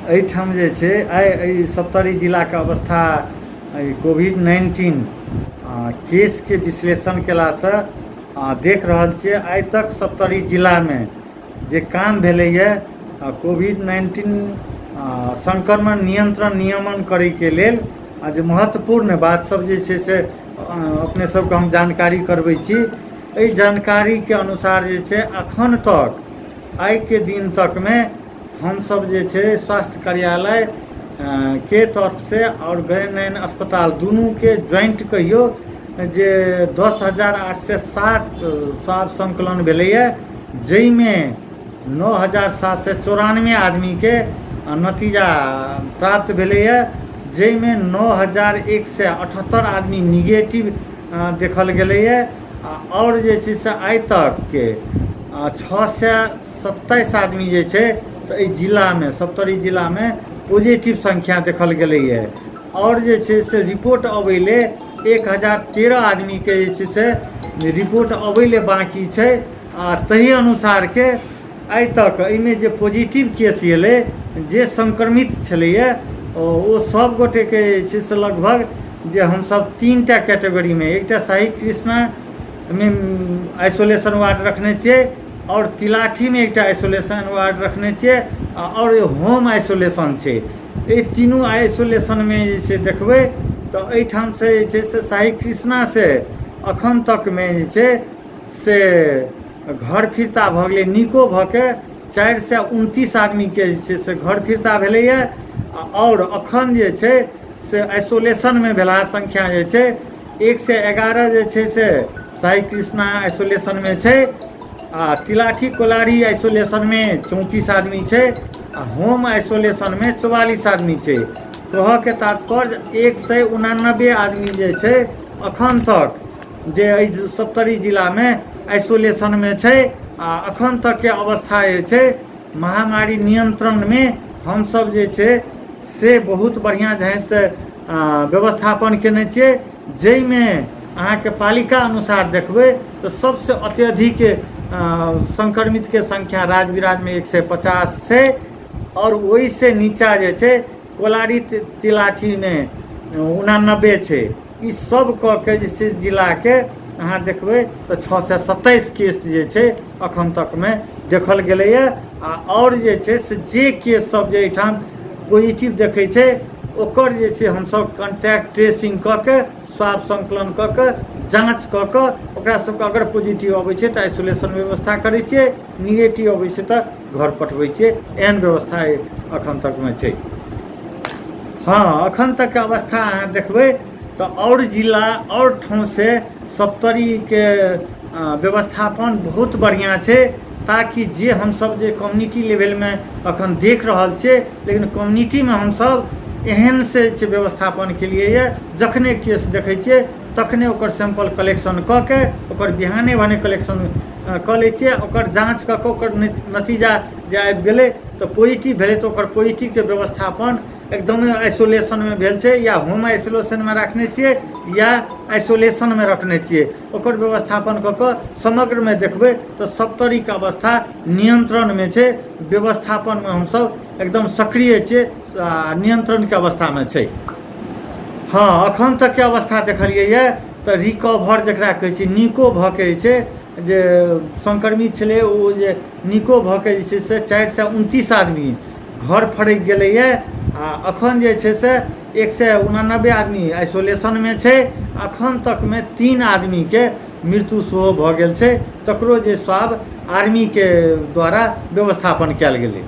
एहिठाम जे छै आइ एहि सप्तरी जिलाके अवस्था एहि कोविड 19 केसके विश्लेषण कयलासँ देख रहल छियै आइ तक सप्तरी जिलामे जे काम भेलैए कोविड 19 संक्रमण नियन्त्रण नियमन करैके लेल आ जे महत्वपूर्ण बात सब जे छै से अपने सबके हम जानकारी करबै छी। एहि जानकारीके अनुसार जे छै अखन तक आइके दिन तकमे हमसब जे छै स्वास्थ्य कार्यालय के तरफसँ आओर गैर अस्पताल दुनूके ज्वाइंट कहियौ जे 10,807 स्वाब संकलन भेलैए, जाहिमे 9,794 आदमीके नतीजा प्राप्त भेलैए, जाहिमे 9,178 आदमी निगेटिव देखल गेलैए। आओर जे छै से आइ तकके 627 आदमी जे छै से एहि जिलामे सप्तरी जिलामे पॉजिटिव संख्या देखल गेलैए। आओर जे छै से रिपोर्ट अबै ले 1,013 आदमीके जे छै से रिपोर्ट अबै ले बाँकी छै। आ ताहि अनुसारके आइ तक एहिमे जे पॉजिटिव केस एलै, जे संक्रमित छलैए, ओ सब गोटेके जे छै से लगभग जे हमसब 3टा कैटेगरीमे, एकटा शाही कृष्णामे आइसोलेशन वार्ड रखने छियै, आओर तिलाठीमे एकटा आइसोलेशन वार्ड रखने छियै, आओर होम आइसोलेशन छै। एहि तीनू आइसोलेशनमे जे छै देखबै तऽ एहिठामसँ जे छै से शाही कृष्णासँ अखन तकमे जे छै से घर फिरता भऽ गेलै, नीको भऽ के 429 आदमीके जे छै से घर फिरता भेलैए। आओर अखन जे छै से आइसोलेशनमे भेलाहा संख्या जे छै 111 जे छै से साई कृष्णा आइसोलेशनमे छै, आ तिलाठी कोलारी आइसोलेशनमे 34 आदमी छै, आ होम आइसोलेशनमे 44 आदमी छै। कहऽके तात्पर्य 189 आदमी जे छै अखन तक जे एहि सप्तरी जिलामे आइसोलेशनमे छै। आ अखन तकके अवस्था जे छै महामारी नियन्त्रणमे हमसब जे छै से बहुत बढ़िआँ झाँति व्यवस्थापन केने छियै, जाहिमे अहाँके पालिका अनुसार देखबै तऽ सबसँ अत्यधिक संक्रमितके संख्या राजविराजमे 150 छै, आओर ओहिसँ नीचा जे छै कोलारी तिलाठीमे 89 छै। ई सब कऽ के जे छै जिलाके अहाँ देखबै तऽ 627 केस जे छै अखन तकमे देखल गेलैए। आ आओर जे छै से जे केस सब जे एहिठाम पॉजिटिव देखै छै ओकर जे छै हमसब कॉन्टैक्ट ट्रेसिंग कऽ के स्वाब संकलन कऽ के जाँच कऽ के ओकरा सबके अगर पॉजिटिव अबै छै तऽ आइसोलेशन व्यवस्था करै छियै, निगेटिव अबै छै तऽ घर पठबै छियै। एहन व्यवस्था अखन तकमे छै। हँ, अखन तकके अवस्था अहाँ देखबै तऽ आओर जिला आओर ठाउँसँ सप्तरीके व्यवस्थापन बहुत बढ़िआँ छै, ताकि जे हमसब जे कम्युनिटी लेवलमे अखन देख रहल छियै, लेकिन कम्युनिटीमे हमसब एहन से छै व्यवस्थापन केलियै यऽ, जखने केस देखै छियै तखने ओकर सैंपल कलेक्शन कऽ के ओकर बिहाने भने कलेक्शन कऽ लै छियै, ओकर जाँच कऽ कऽ ओकर नतीजा जे आबि गेलै तऽ पॉजिटिव भेलै तऽ ओकर पॉजिटिवके व्यवस्थापन एकदमे आइसोलेशनमे भेल छै, या होम आइसोलेशनमे राखने छियै या आइसोलेशनमे रखने छियै, ओकर व्यवस्थापन कऽ कऽ समग्रमे देखबै तऽ सप्तरीके अवस्था नियन्त्रणमे छै। व्यवस्थापनमे हमसब एकदम सक्रिय छियै आ नियन्त्रणके अवस्थामे छै। हँ, अखन तकके अवस्था देखलियै यऽ तऽ रिकवर जकरा कहै छै नीको भऽ के जे छै जे संक्रमित छलै ओ जे नीको भऽ के जे छै से 429 आदमी घर फड़कि गेलैए। आ अखन जे छै से 189 आदमी आइसोलेशनमे छै। अखन तकमे 3 आदमीके मृत्यु सेहो भऽ गेल छै, तकरो जे स्वाब आर्मीके द्वारा व्यवस्थापन कयल गेलै।